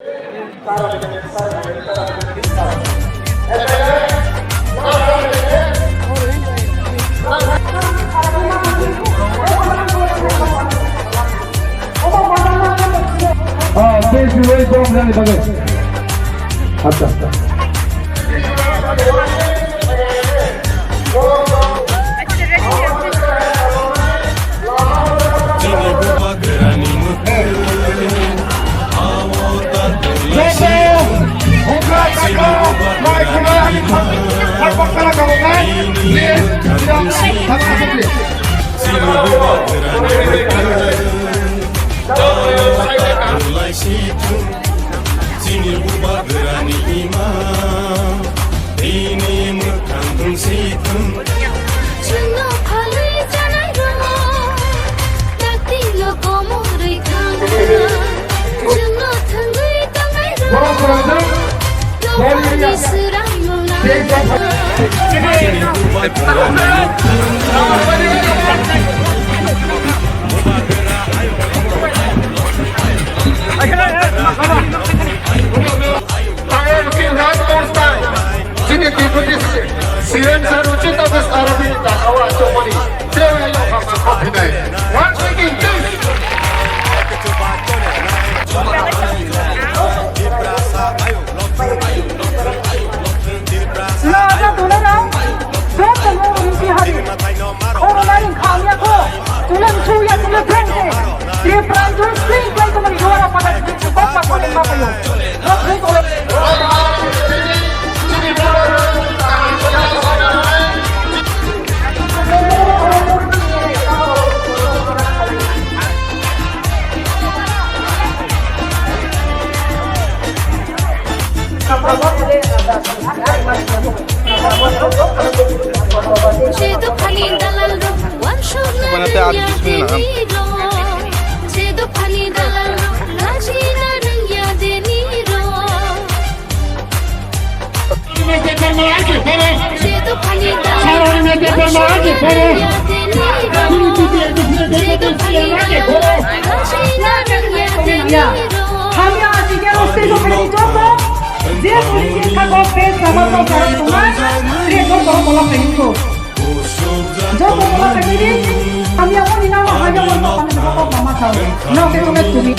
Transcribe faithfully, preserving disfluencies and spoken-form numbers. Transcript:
Oh, please be very strong, Rani Bagai. Acha. Chini bubagrani ima, bini mwkhang tong si thung. Chwngno phalwi chanai rw, taktilo komorwi thang. Chwngno thwngwi tangnai rw, borok kwrwngthang. Borok kwrwngthang. Chini bubagrani Chini deputy C M sir Ruchita Dash Arabini ta awa chokmani. Once again, please. Lo, lo, lo, lo. Joto no rinti hari. Oro lai khangya ko. Tulang suya tulang bengke. Tripura tu sing kai teman juara pada sing bapa ko lima puluh. Lo sing ko. Jeto khani dalal rok wansuk na rwngya deni rok. Jeto khani dalal rok laji na rwngya deni rok. Jeto khani dalal rok wansuk na rwngya deni rok. Jeto khani dalal rok laji na rwngya deni rok. Hamya aji kero stage o phai joto. Je boni je thago page nama to kara tuma, je joto bolok hai hinko. Joto bolok hai ni, hamya boni nama hamya boni nama to kama sao. No ke tumi tumi.